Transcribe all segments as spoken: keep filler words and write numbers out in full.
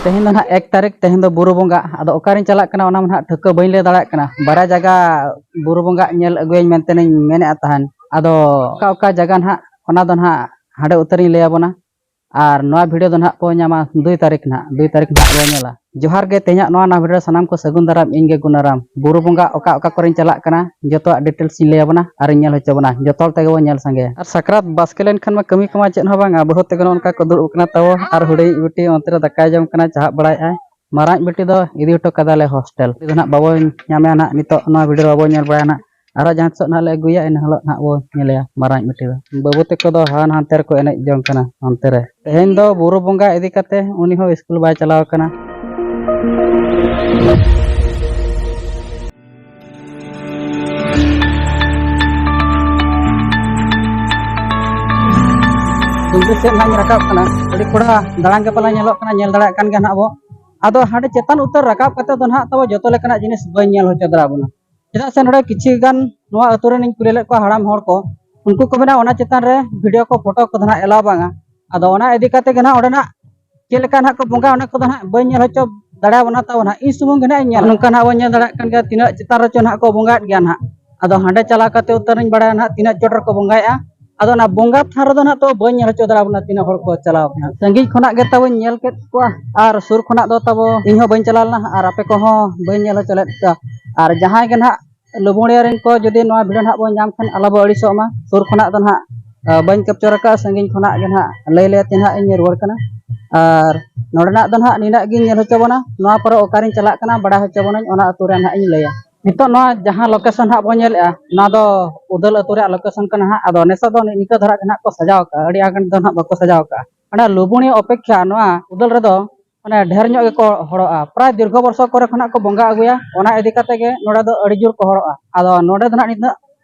ᱛᱮᱦᱮᱧ ᱫᱚ ᱱᱟᱦᱟᱜ ᱮᱠ ᱛᱟᱹᱨᱤᱠᱷ, ᱛᱮᱦᱮᱧ ᱫᱚ ᱵᱩᱨᱩ ᱵᱚᱸᱜᱟ᱾ ᱟᱫᱚ ᱚᱠᱟᱨᱤᱧ ᱪᱟᱞᱟᱜ ᱠᱟᱱᱟ ᱚᱱᱟ ᱢᱟ ᱱᱟᱦᱟᱜ ᱴᱷᱟᱹᱣᱠᱟᱹ ᱵᱟᱹᱧ ᱞᱟᱹᱭ ᱫᱟᱲᱮᱭᱟᱜ ᱠᱟᱱᱟ᱾ ᱵᱟᱨᱭᱟ ᱡᱟᱭᱜᱟ ᱵᱩᱨᱩ ᱵᱚᱸᱜᱟ ᱧᱮᱞ ᱟᱹᱜᱩᱭᱟᱹᱧ ᱢᱮᱱᱛᱮᱧ ᱢᱮᱱᱮᱫᱼᱟ ᱛᱟᱦᱮᱱ᱾ ᱟᱫᱚ ᱚᱠᱟ ᱚᱠᱟ ᱡᱟᱭᱜᱟ ᱱᱟᱦᱟᱜ, ᱚᱱᱟ ᱫᱚ ᱱᱟᱦᱟᱜ ᱦᱟᱸᱰᱮ ᱩᱛᱟᱹᱨᱤᱧ ᱞᱟᱹᱭ ᱟᱵᱚᱱᱟ᱾ ᱟᱨ ᱱᱚᱣᱟ ᱵᱷᱤᱰᱤᱭᱳ ᱫᱚ ᱱᱟᱦᱟᱜ ᱯᱮ ᱧᱟᱢᱟ ᱫᱩᱭ ᱛᱟᱹᱨᱤᱠᱷ ᱱᱟᱦᱟᱜ, ᱫᱩᱭ ᱛᱟᱹᱨᱤᱠᱷ ᱱᱟᱦᱟᱜ ᱵᱚᱱ ᱧᱮᱞᱟ᱾ ᱡᱚᱦᱟᱨ ᱜᱮ, ᱛᱮᱦᱮᱧᱟᱜ ᱱᱚᱣᱟ ᱱᱟᱣᱟ ᱵᱷᱤᱰᱤᱭᱳ ᱨᱮ ᱥᱟᱱᱟᱢ ᱠᱚ ᱥᱟᱹᱜᱩᱱ ᱫᱟᱨᱟᱢ, ᱤᱧ ᱜᱮ ᱜᱩᱱᱟᱨᱟᱢ᱾ ᱵᱩᱨᱩ ᱵᱚᱸᱜᱟ ᱚᱠᱟ ᱚᱠᱟ ᱠᱚᱨᱮᱧ ᱪᱟᱞᱟᱜ ᱠᱟᱱᱟ, ᱡᱚᱛᱚᱣᱟᱜ ᱰᱤᱴᱮᱞᱥ ᱤᱧ ᱞᱟᱹᱭ ᱟᱵᱚᱱᱟ ᱟᱨᱤᱧ ᱧᱮᱞ ᱦᱚᱪᱚ ᱵᱚᱱᱟ᱾ ᱡᱚᱛᱚ ᱦᱚᱲ ᱛᱮᱜᱮ ᱵᱚᱱ ᱧᱮᱞ ᱥᱟᱸᱜᱮᱭᱟ᱾ ᱟᱨ ᱥᱟᱠᱨᱟᱛ ᱵᱟᱥᱠᱮ ᱞᱮᱱᱠᱷᱟᱱ ᱢᱟ ᱠᱟᱹᱢᱤ ᱠᱚᱢᱟ ᱪᱮᱫ ᱦᱚᱸ ᱵᱟᱝᱟ, ᱵᱟᱹᱦᱩ ᱛᱟᱠᱚ ᱱᱚᱜᱼᱚ ᱱᱚᱝᱠᱟ ᱠᱚ ᱫᱩᱲᱩᱵ ᱠᱟᱱᱟ ᱛᱟᱵᱚ, ᱟᱨ ᱦᱩᱰᱤᱧ ᱵᱤᱴᱤ ᱚᱱᱛᱮ ᱨᱮ ᱫᱟᱠᱟᱭ ᱡᱚᱢ ᱠᱟᱱᱟ, ᱪᱟᱦᱟᱵ ᱵᱟᱲᱟᱭᱮᱫᱼᱟᱭ᱾ ᱢᱟᱨᱟᱝ ᱵᱤᱴᱤ ᱫᱚ ᱤᱫᱤ ᱦᱚᱴᱚ ᱠᱟᱫᱟᱞᱮ ᱦᱳᱥᱴᱮᱞ᱾ ᱩᱱᱤ ᱫᱚ ᱱᱟᱦᱟᱜ ᱵᱟᱵᱚ ᱧᱟᱢᱮᱭᱟ ᱱᱟᱦᱟᱜ, ᱱᱤᱛᱚᱜ ᱱᱚᱣᱟ ᱵᱷᱤᱰᱤᱭᱳ ᱨᱮ ᱵᱟᱵᱚ ᱧᱮᱞ ᱵᱟᱲᱟᱭᱟ ᱱᱟᱦᱟᱜ᱾ ᱟᱨᱦᱚᱸ ᱡᱟᱦᱟᱸ ᱛᱤᱥᱚᱜ ᱱᱟᱦᱟᱜ ᱞᱮ ᱟᱹᱜᱩᱭᱟ, ᱤᱱᱟᱹ ᱦᱤᱞᱳᱜ ᱱᱟᱦᱟᱜ ᱵᱚ ᱧᱮᱞᱮᱭᱟ ᱢᱟᱨᱟᱝ ᱵᱤᱴᱤ ᱫᱚ᱾ ᱵᱟᱹᱵᱩ ᱛᱟᱠᱚ ᱫᱚ ᱦᱟᱱ ᱦᱟᱱᱛᱮ ᱨᱮᱠᱚ ᱮᱱᱮᱡ ᱡᱚᱝ ᱠᱟᱱᱟ ᱚᱱᱛᱮ ᱨᱮ᱾ ᱛᱮᱦᱮᱧ ᱫᱚ ᱵᱩᱨᱩ ᱵᱚᱸᱜᱟ ᱤᱫᱤ ᱠᱟᱛᱮ ᱩᱱᱤ ᱦᱚᱸ ᱥᱠᱩᱞ ᱵᱟᱭ ᱪᱟᱞᱟᱣ ᱠᱟᱱᱟ᱾ ᱥᱮᱫ ᱱᱟᱦᱟᱜ ᱤᱧ ᱨᱟᱠᱟᱵ ᱠᱟᱱᱟ᱾ ᱟᱹᱰᱤ ᱠᱚᱲᱟ ᱫᱟᱬᱟᱱ ᱜᱮ ᱯᱟᱞᱮ ᱧᱮᱞᱚᱜ ᱠᱟᱱᱟ, ᱧᱮᱞ ᱫᱟᱲᱮᱭᱟᱜ ᱠᱟᱱ ᱜᱮᱭᱟ ᱱᱟᱦᱟᱜ ᱵᱚ᱾ ᱟᱫᱚ ᱦᱟᱸᱰᱮ ᱪᱮᱛᱟᱱ ᱩᱛᱟᱹᱨ ᱨᱟᱠᱟᱵ ᱠᱟᱛᱮ ᱫᱚ ᱱᱟᱦᱟᱜ ᱛᱟᱵᱚ ᱡᱚᱛᱚ ᱞᱮᱠᱟᱱᱟᱜ ᱡᱤᱱᱤᱥ ᱵᱟᱹᱧ ᱧᱮᱞ ᱦᱚᱪᱚ ᱫᱟᱲᱮᱭᱟᱵᱚᱱᱟ᱾ ᱪᱮᱫᱟᱜ ᱥᱮ ᱱᱚᱰᱮ ᱠᱤᱪᱷᱩ ᱜᱟᱱ ᱱᱚᱣᱟ ᱟᱹᱛᱩ ᱨᱮᱱᱤᱧ ᱠᱩᱞᱤ ᱞᱮᱫ ᱠᱚᱣᱟ ᱦᱟᱲᱟᱢ ᱦᱚᱲ ᱠᱚ, ᱩᱱᱠᱩ ᱠᱚ ᱢᱮᱱᱟ ᱚᱱᱟ ᱪᱮᱛᱟᱱ ᱨᱮ ᱵᱷᱤᱰᱤᱭᱳ ᱠᱚ, ᱯᱷᱳᱴᱳ ᱠᱚᱫᱚ ᱱᱟᱦᱟᱜ ᱮᱞᱟᱣ ᱵᱟᱝᱟ᱾ ᱟᱫᱚ ᱚᱱᱟ ᱤᱫᱤ ᱠᱟᱛᱮ ᱜᱮ ᱱᱟᱦᱟᱜ ᱚᱸᱰᱮᱱᱟᱜ ᱪᱮᱫ ᱞᱮᱠᱟ ᱱᱟᱦᱟᱜ ᱠᱚ ᱵᱚᱸᱜᱟ, ᱚᱱᱟ ᱠᱚᱫᱚ ᱱᱟᱦᱟᱜ ᱵᱟᱹᱧ ᱧᱮᱞ ᱦᱚᱪᱚ ᱫᱟᱲᱮᱭᱟᱵᱚᱱᱟ ᱛᱟᱵᱚ ᱱᱟᱦᱟᱜ᱾ ᱤᱧ ᱥᱩᱢᱩᱝ ᱜᱮ ᱱᱟᱦᱟᱜ ᱤᱧ ᱧᱮᱞ, ᱱᱚᱝᱠᱟ ᱱᱟᱦᱟᱜ ᱵᱚᱱ ᱧᱮᱞ ᱫᱟᱲᱮᱭᱟᱜ ᱠᱟᱱ ᱜᱮᱭᱟ ᱛᱤᱱᱟᱹᱜ ᱪᱮᱛᱟᱱ ᱨᱮᱪᱚ ᱱᱟᱦᱟᱜ ᱠᱚ ᱵᱚᱸᱜᱟᱭᱮᱫ ᱜᱮᱭᱟ ᱱᱟᱦᱟᱜ᱾ ᱟᱫᱚ ᱦᱟᱸᱰᱮ ᱪᱟᱞᱟᱣ ᱠᱟᱛᱮ ᱩᱛᱟᱹᱨ ᱤᱧ ᱵᱟᱲᱟᱭᱟ ᱱᱟᱦᱟᱜ ᱛᱤᱱᱟᱹᱜ ᱪᱚᱴ ᱨᱮᱠᱚ ᱵᱚᱸᱜᱟᱭᱮᱫᱼᱟ᱾ ᱟᱫᱚ ᱚᱱᱟ ᱵᱚᱸᱜᱟ ᱛᱷᱟᱱ ᱨᱮᱫᱚ ᱱᱟᱦᱟᱜ ᱛᱚ ᱵᱟᱹᱧ ᱧᱮᱞ ᱦᱚᱪᱚ ᱫᱟᱲᱮᱭᱟᱵᱚᱱᱟ ᱛᱤᱱᱟᱹᱜ ᱦᱚᱲ ᱠᱚ ᱪᱟᱞᱟᱣ ᱠᱟᱱᱟ᱾ ᱥᱟᱺᱜᱤᱧ ᱠᱷᱚᱱᱟᱜ ᱜᱮ ᱛᱟᱵᱚᱧ ᱧᱮᱞ ᱠᱮᱫ ᱠᱚᱣᱟ, ᱟᱨ ᱥᱩᱨ ᱠᱷᱚᱱᱟᱜ ᱫᱚ ᱛᱟᱵᱚ ᱤᱧ ᱦᱚᱸ ᱵᱟᱹᱧ ᱪᱟᱞᱟᱣ ᱞᱮᱱᱟ, ᱟᱨ ᱟᱯᱮ ᱠᱚᱦᱚᱸ ᱵᱟᱹᱧ ᱧᱮᱞ ᱦᱚᱪᱚ ᱞᱮᱫ ᱯᱮᱭᱟ᱾ ᱟᱨ ᱡᱟᱦᱟᱸᱭ ᱜᱮ ᱱᱟᱦᱟᱜ ᱞᱩᱵᱩᱬᱤᱭᱟᱹ ᱨᱮᱱ ᱠᱚ ᱡᱩᱫᱤ ᱱᱚᱣᱟ ᱵᱷᱤᱰᱤᱭᱳ ᱱᱟᱦᱟᱜ ᱵᱚᱱ ᱧᱟᱢ ᱠᱷᱟᱱ, ᱟᱞᱚ ᱵᱚ ᱟᱹᱲᱤᱥᱚᱜ ᱢᱟ᱾ ᱥᱩᱨ ᱠᱷᱚᱱᱟᱜ ᱫᱚ ᱱᱟᱦᱟᱜ, ᱟ, ᱵᱟᱹᱧ ᱠᱮᱯᱪᱟᱨ ᱟᱠᱟᱫᱼᱟ, ᱥᱟᱺᱜᱤᱧ ᱠᱷᱚᱱᱟᱜ ᱜᱮ ᱱᱟᱦᱟᱜ ᱞᱟᱹᱭ ᱞᱟᱹᱭ ᱛᱮ ᱱᱟᱦᱟᱜ ᱤᱧ ᱨᱩᱣᱟᱹᱲ ᱠᱟᱱᱟ᱾ ᱟᱨ ᱱᱚᱰᱮᱱᱟᱜ ᱫᱚ ᱱᱟᱦᱟᱜ ᱱᱤᱱᱟᱹᱜ ᱜᱤᱧ ᱧᱮᱞ ᱦᱚᱪᱚ ᱵᱚᱱᱟ᱾ ᱱᱚᱣᱟ ᱯᱚᱨᱮ ᱚᱠᱟᱨᱤᱧ ᱪᱟᱞᱟᱜ ᱠᱟᱱᱟ, ᱵᱟᱲᱟᱭ ᱦᱚᱪᱚ ᱵᱚᱱᱟᱹᱧ, ᱚᱱᱟ ᱟᱹᱛᱩ ᱨᱮ ᱱᱟᱦᱟᱜ ᱤᱧ ᱞᱟᱹᱭᱟ᱾ ᱱᱤᱛᱚᱜ ᱱᱚᱣᱟ ᱡᱟᱦᱟᱸ ᱞᱳᱠᱮᱥᱚᱱ ᱱᱟᱦᱟᱜ ᱵᱚᱱ ᱧᱮᱞᱮᱫᱼᱟ, ᱱᱚᱣᱟ ᱫᱚ ᱩᱫᱟᱹᱞ ᱟᱹᱛᱩ ᱨᱮᱭᱟᱜ ᱞᱳᱠᱮᱥᱚᱱ ᱠᱟᱱᱟ ᱱᱟᱦᱟᱜ᱾ ᱟᱫᱚ ᱱᱤᱛᱚᱜ ᱫᱚ ᱱᱤᱝᱠᱟᱹ ᱫᱷᱟᱨᱟ ᱜᱮ ᱱᱟᱦᱟᱜ ᱠᱚ ᱥᱟᱡᱟᱣ ᱠᱟᱜᱼᱟ, ᱟᱹᱰᱤ ᱟᱸᱴ ᱫᱚ ᱱᱟᱦᱟᱜ ᱵᱟᱠᱚ ᱥᱟᱡᱟᱣ ᱠᱟᱜᱼᱟ᱾ ᱚᱱᱟ ᱞᱩᱵᱩᱬᱤ ᱚᱯᱮᱠᱠᱷᱟ ᱱᱚᱣᱟ ᱩᱫᱟᱹᱞ ᱨᱮᱫᱚ ᱢᱟᱱᱮ ᱰᱷᱮᱨ ᱧᱚᱜ ᱜᱮᱠᱚ ᱦᱚᱲᱚᱜᱼᱟ᱾ ᱯᱨᱟᱭ ᱫᱤᱨᱜᱷᱚ ᱵᱚᱨᱥᱚ ᱠᱚᱨᱮ ᱠᱷᱚᱱᱟᱜ ᱠᱚ ᱵᱚᱸᱜᱟ ᱟᱹᱜᱩᱭᱟ, ᱚᱱᱟ ᱤᱫᱤ ᱠᱟᱛᱮ ᱜᱮ ᱱᱚᱰᱮ ᱫᱚ ᱟᱹᱰᱤ ᱡᱳᱨ ᱠᱚ ᱦᱚᱲᱚᱜᱼᱟ᱾ ᱟᱫᱚ ᱱᱚᱰᱮ ᱫᱚ ᱱᱟᱦᱟᱜ ᱱᱤᱛᱚᱜ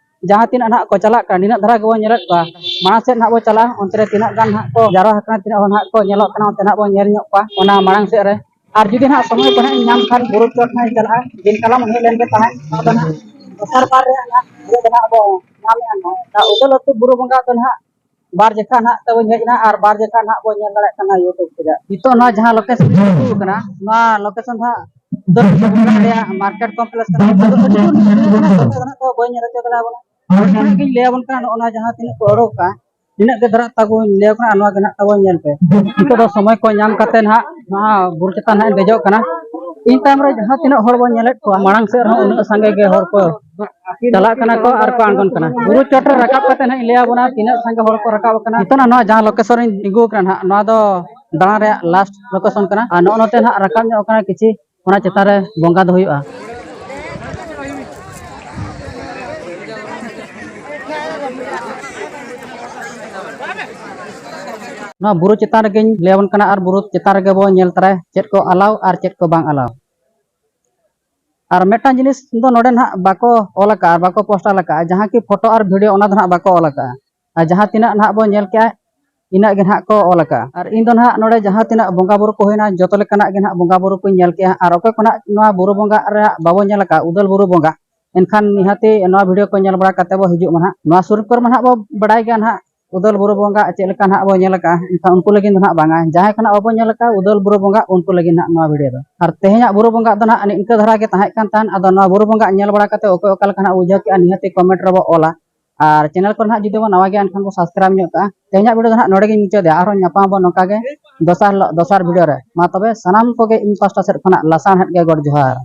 ᱡᱟᱦᱟᱸ ᱛᱤᱱᱟᱹᱜ ᱱᱟᱦᱟᱜ ᱠᱚ ᱪᱟᱞᱟᱜ ᱠᱟᱱᱟ, ᱱᱤᱱᱟᱹᱜ ᱫᱷᱟᱨᱟ ᱜᱮᱵᱚᱱ ᱧᱮᱞᱮᱫ ᱠᱚᱣᱟ᱾ ᱢᱟᱲᱟᱝ ᱥᱮᱫ ᱱᱟᱦᱟᱜ ᱵᱚᱱ ᱪᱟᱞᱟᱜᱼᱟ, ᱚᱱᱛᱮ ᱨᱮ ᱛᱤᱱᱟᱹᱜ ᱜᱟᱱ ᱱᱟᱦᱟᱜ ᱠᱚ ᱡᱟᱨᱣᱟ ᱟᱠᱟᱱᱟ, ᱛᱤᱱᱟᱹᱜ ᱦᱚᱲ ᱱᱟᱦᱟᱜ ᱠᱚ ᱧᱮᱞᱚᱜ ᱠᱟᱱᱟ, ᱚᱱᱛᱮ ᱱᱟᱦᱟᱜ ᱵᱚᱱ ᱧᱮᱞ ᱧᱚᱜ ᱠᱚᱣᱟ᱾ ᱚᱱᱟ ᱢᱟᱲᱟᱝ ᱥᱮᱫ ᱨᱮ ᱟᱨ ᱡᱩᱫᱤ ᱱᱟᱦᱟᱜ ᱥᱚᱢᱚᱭ ᱠᱚ ᱱᱟᱦᱟᱜ ᱤᱧ ᱧᱟᱢ ᱠᱷᱟᱱ, ᱵᱩᱨᱩ ᱪᱚᱴ ᱱᱟᱦᱟᱜ ᱤᱧ ᱪᱟᱞᱟᱜᱼᱟ᱾ ᱫᱤᱱ ᱠᱟᱞᱚᱢ ᱦᱮᱡ ᱞᱮᱱ ᱜᱮ ᱛᱟᱦᱮᱸᱫ᱾ ᱟᱫᱚ ᱱᱟᱦᱟᱜ ᱫᱚᱥᱟᱨ ᱵᱟᱨ ᱨᱮ ᱱᱟᱦᱟᱜ ᱤᱭᱟᱹ ᱫᱚ ᱱᱟᱦᱟᱜ ᱵᱚ ᱧᱟᱢᱮᱫᱼᱟ ᱱᱟᱦᱟᱜ᱾ ᱚᱱᱟ ᱩᱫᱟᱹᱞ ᱟᱹᱛᱩ ᱵᱩᱨᱩ ᱵᱚᱸᱜᱟ ᱫᱚ ᱱᱟᱦᱟᱜ ᱵᱟᱨ ᱡᱮᱠᱷᱟ ᱱᱟᱦᱟᱜ ᱛᱮᱵᱚᱱ ᱦᱮᱡ ᱮᱱᱟ ᱟᱨ ᱵᱟᱨ ᱡᱮᱠᱷᱟ ᱱᱟᱦᱟᱜ ᱵᱚᱱ ᱧᱮᱞ ᱫᱟᱲᱮᱭᱟᱜ ᱠᱟᱱᱟ YouTube ᱛᱮ᱾ ᱱᱤᱛᱚᱜ ᱱᱚᱣᱟ ᱡᱟᱦᱟᱸ ᱞᱳᱠᱮᱥᱚᱱ ᱨᱮ ᱛᱤᱸᱜᱩ ᱠᱟᱱᱟ, ᱱᱚᱣᱟ ᱞᱳᱠᱮᱥᱚᱱ ᱫᱚ ᱦᱟᱸᱜ ᱩᱫᱚᱞ ᱵᱚᱸᱜᱟ ᱨᱮᱭᱟᱜ ᱢᱟᱨᱠᱮᱴ ᱠᱚᱢᱯᱞᱮᱠᱥ ᱠᱟᱱᱟ᱾ ᱟᱫᱚ ᱟᱹᱰᱤ ᱡᱳᱨ ᱵᱷᱤᱲ ᱠᱟᱱᱟ, ᱫᱚᱢᱮ ᱫᱚ ᱱᱟᱦᱟᱜ ᱠᱚ ᱵᱟᱹᱧ ᱧᱮᱞ ᱦᱚᱪᱚ ᱫᱟᱲᱮᱭᱟᱵᱚᱱᱟ᱾ ᱚᱸᱰᱮ ᱠᱷᱚᱱᱟᱜ ᱜᱤᱧ ᱞᱟᱹᱭ ᱟᱵᱚᱱ ᱠᱟᱱᱟ, ᱱᱚᱜᱼᱚ ᱱᱚᱣᱟ ᱡᱟᱦᱟᱸ ᱛᱤᱱᱟᱹᱜ ᱠᱚ ᱚᱰᱚᱠ ᱠᱟᱜᱼᱟ, ᱛᱤᱱᱟᱹᱜ ᱜᱮ ᱫᱷᱟᱨᱟ ᱛᱟᱵᱚᱱ ᱞᱟᱹᱭ ᱟᱠᱚ ᱠᱟᱱᱟ, ᱱᱚᱣᱟ ᱜᱮ ᱱᱟᱦᱟᱜ ᱛᱟᱵᱚᱱ ᱧᱮᱞ ᱯᱮ᱾ ᱱᱤᱛᱚᱜ ᱫᱚ ᱥᱚᱢᱚᱭ ᱠᱚ ᱧᱟᱢ ᱠᱟᱛᱮ ᱱᱟᱦᱟᱜ ᱱᱚᱣᱟ ᱵᱩᱨᱩ ᱪᱮᱛᱟᱱ ᱱᱟᱦᱟᱜ ᱤᱧ ᱫᱮᱡᱚᱜ ᱠᱟᱱᱟ᱾ ᱤᱧ ᱛᱟᱭᱚᱢ ᱨᱮ ᱡᱟᱦᱟᱸ ᱛᱤᱱᱟᱹᱜ ᱦᱚᱲ ᱵᱚᱱ ᱧᱮᱞᱮᱫ ᱠᱚᱣᱟ, ᱢᱟᱲᱟᱝ ᱥᱮᱫ ᱨᱮᱦᱚᱸ ᱩᱱᱟᱹᱜ ᱥᱟᱸᱜᱮ ᱜᱮ ᱦᱚᱲ ᱠᱚ ᱪᱟᱞᱟᱜ ᱠᱟᱱᱟ ᱠᱚ ᱟᱨ ᱠᱚ ᱟᱬᱜᱚᱱ ᱠᱟᱱᱟ᱾ ᱵᱩᱨᱩ ᱪᱚᱴ ᱨᱮ ᱨᱟᱠᱟᱵ ᱠᱟᱛᱮ ᱱᱟᱦᱟᱜ ᱤᱧ ᱞᱟᱹᱭ ᱟᱵᱚᱱᱟ ᱛᱤᱱᱟᱹᱜ ᱥᱟᱸᱜᱮ ᱦᱚᱲ ᱠᱚ ᱨᱟᱠᱟᱵ ᱟᱠᱟᱱᱟ᱾ ᱱᱤᱛᱚᱜ ᱱᱟᱦᱟᱜ ᱱᱚᱣᱟ ᱡᱟᱦᱟᱸ ᱞᱳᱠᱮᱥᱚᱱ ᱨᱤᱧ ᱛᱤᱸᱜᱩ ᱟᱠᱟᱱᱟ ᱱᱟᱦᱟᱜ, ᱱᱚᱣᱟ ᱫᱚ ᱫᱟᱬᱟᱱ ᱨᱮᱭᱟᱜ ᱞᱟᱥᱴ ᱞᱳᱠᱮᱥᱚᱱ ᱠᱟᱱᱟ᱾ ᱟᱨ ᱱᱚᱜᱼᱚ ᱱᱚᱛᱮ ᱱᱟᱦᱟᱜ ᱨᱟᱠᱟᱵ ᱧᱚᱜ ᱟᱠᱟᱱᱟ ᱠᱤᱪᱷᱤ, ᱚᱱᱟ ᱪᱮᱛᱟᱱ ᱨᱮ ᱵᱚᱸᱜᱟ ᱫᱚ ᱦᱩᱭᱩᱜᱼᱟ᱾ ᱱᱚᱣᱟ ᱵᱩᱨᱩ ᱪᱮᱛᱟᱱ ᱨᱮᱜᱮᱧ ᱞᱟᱹᱭ ᱟᱵᱚᱱ ᱠᱟᱱᱟ ᱟᱨ ᱵᱩᱨᱩ ᱪᱮᱛᱟᱱ ᱨᱮᱜᱮ ᱵᱚᱱ ᱧᱮᱞ ᱛᱟᱨᱟᱭᱟ ᱪᱮᱫ ᱠᱚ ᱟᱞᱟᱣ ᱟᱨ ᱪᱮᱫ ᱠᱚ ᱵᱟᱝ ᱟᱞᱟᱣ᱾ ᱟᱨ ᱢᱤᱫᱴᱟᱝ ᱡᱤᱱᱤᱥ ᱫᱚ ᱱᱚᱰᱮ ᱱᱟᱦᱟᱜ ᱵᱟᱠᱚ ᱚᱞ ᱟᱠᱟᱫᱼᱟ ᱟᱨ ᱵᱟᱠᱚ ᱯᱳᱥᱴᱟᱨ ᱟᱠᱟᱫᱼᱟ, ᱡᱟᱦᱟᱸ ᱠᱤ ᱯᱷᱳᱴᱳ ᱟᱨ ᱵᱷᱤᱰᱤᱭᱳ ᱚᱱᱟ ᱫᱚ ᱱᱟᱦᱟᱜ ᱵᱟᱠᱚ ᱚᱞ ᱟᱠᱟᱫᱼᱟ᱾ ᱟᱨ ᱡᱟᱦᱟᱸ ᱛᱤᱱᱟᱹᱜ ᱱᱟᱦᱟᱜ ᱵᱚᱱ ᱧᱮᱞ ᱠᱮᱜᱼᱟ, ᱤᱱᱟᱹᱜ ᱜᱮ ᱱᱟᱦᱟᱜ ᱠᱚ ᱚᱞ ᱟᱠᱟᱫᱼᱟ᱾ ᱟᱨ ᱤᱧ ᱫᱚ ᱱᱟᱦᱟᱜ ᱱᱚᱰᱮ ᱡᱟᱦᱟᱸ ᱛᱤᱱᱟᱹᱜ ᱵᱚᱸᱜᱟ ᱵᱩᱨᱩ ᱠᱚ ᱦᱩᱭᱱᱟ, ᱡᱚᱛᱚ ᱞᱮᱠᱟᱱᱟᱜ ᱜᱮ ᱱᱟᱦᱟᱜ ᱵᱚᱸᱜᱟ ᱵᱩᱨᱩ ᱠᱚᱧ ᱧᱮᱞ ᱠᱮᱜᱼᱟ᱾ ᱟᱨ ᱚᱠᱚᱭ ᱠᱚ ᱱᱟᱦᱟᱜ ᱱᱚᱣᱟ ᱵᱩᱨᱩ ᱵᱚᱸᱜᱟ ᱨᱮ ᱵᱟᱵᱚᱱ ᱧᱮᱞ ᱟᱠᱟᱫᱼᱟ, ᱩᱫᱟᱹᱞ ᱵᱩᱨᱩ ᱵᱚᱸᱜᱟ, ᱮᱱᱠᱷᱟᱱ ᱱᱤᱦᱟᱹᱛᱤ ᱱᱚᱣᱟ ᱵᱷᱤᱰᱤᱭᱳ ᱠᱚ ᱧᱮᱞ ᱵᱟᱲᱟ ᱠᱟᱛᱮ ᱵᱚ ᱦᱤᱡᱩᱜ ᱢᱟ ᱱᱟᱦᱟᱜ᱾ ᱱᱚᱣᱟ ᱥᱩᱨ ᱠᱚᱨᱮ ᱢᱟ ᱱᱟᱦᱟᱜ ᱵᱚ ᱵᱟᱲᱟᱭ ᱜᱮᱭᱟ ᱱᱟᱦᱟᱜ, ᱩᱫᱟᱹᱞ ᱵᱩᱨᱩ ᱵᱚᱸᱜᱟ ᱪᱮᱫ ᱞᱮᱠᱟ ᱱᱟᱦᱟᱜ ᱵᱚ ᱧᱮᱞ ᱟᱠᱟᱫᱼᱟ, ᱮᱱᱠᱷᱟᱱ ᱩᱱᱠᱩ ᱞᱟᱹᱜᱤᱫ ᱫᱚ ᱱᱟᱦᱟᱜ ᱵᱟᱝᱟ᱾ ᱡᱟᱦᱟᱸᱭ ᱠᱚ ᱱᱟᱦᱟᱜ ᱵᱟᱵᱚ ᱧᱮᱞ ᱟᱠᱟᱫᱼᱟ ᱩᱫᱟᱹᱞ ᱵᱩᱨᱩ ᱵᱚᱸᱜᱟ, ᱩᱱᱠᱩ ᱞᱟᱹᱜᱤᱫ ᱱᱟᱦᱟᱜ ᱱᱚᱣᱟ ᱵᱷᱤᱰᱤᱭᱳ ᱫᱚ᱾ ᱟᱨ ᱛᱮᱦᱮᱧᱟᱜ ᱵᱩᱨᱩ ᱵᱚᱸᱜᱟ ᱫᱚ ᱱᱟᱦᱟᱜ ᱱᱤᱝᱠᱟᱹ ᱫᱷᱟᱨᱟ ᱜᱮ ᱛᱟᱦᱮᱸ ᱠᱟᱱ ᱛᱟᱦᱮᱸᱫ᱾ ᱟᱫᱚ ᱱᱚᱣᱟ ᱵᱩᱨᱩ ᱵᱚᱸᱜᱟ ᱧᱮᱞ ᱵᱟᱲᱟ ᱠᱟᱛᱮ ᱚᱠᱚᱭ ᱚᱠᱟ ᱞᱮᱠᱟ ᱱᱟᱦᱟᱜ ᱵᱩᱡᱷᱟᱹᱣ ᱠᱮᱜᱼᱟ, ᱱᱤᱦᱟᱹᱛᱤ ᱠᱚᱢᱮᱱᱴ ᱨᱮᱵᱚ ᱚᱞᱟ᱾ ᱟᱨ ᱪᱮᱱᱮᱞ ᱠᱚᱨᱮ ᱱᱟᱦᱟᱜ ᱡᱩᱫᱤ ᱵᱚᱱ ᱱᱟᱣᱟ ᱜᱮᱭᱟ, ᱮᱱᱠᱷᱟᱱ ᱵᱚ ᱥᱟᱵᱥᱠᱨᱟᱭᱤᱵᱽ ᱧᱚᱜ ᱠᱟᱜᱼᱟ᱾ ᱛᱮᱦᱮᱧᱟᱜ ᱵᱷᱤᱰᱤᱭᱳ ᱫᱚ ᱱᱟᱦᱟᱜ ᱱᱚᱰᱮ ᱜᱤᱧ ᱢᱩᱪᱟᱹᱫᱮᱜᱼᱟ᱾ ᱟᱨᱦᱚᱸ ᱧᱟᱯᱟᱢ ᱟᱵᱚᱱ ᱱᱚᱝᱠᱟ ᱜᱮ ᱫᱚᱥᱟᱨ ᱦᱤᱞᱳᱜ, ᱫᱚᱥᱟᱨ ᱵᱷᱤᱰᱤᱭᱳ ᱨᱮ᱾ ᱢᱟ ᱛᱚᱵᱮ ᱥᱟᱱᱟᱢ ᱠᱚᱜᱮ ᱤᱧ ᱯᱟᱥᱴᱟ ᱥᱮᱫ ᱠᱷᱚᱱᱟᱜ ᱞᱟᱥᱟᱲᱦᱮᱫ ᱜᱮ ᱜᱚᱰ ᱡᱚᱦᱟᱨ᱾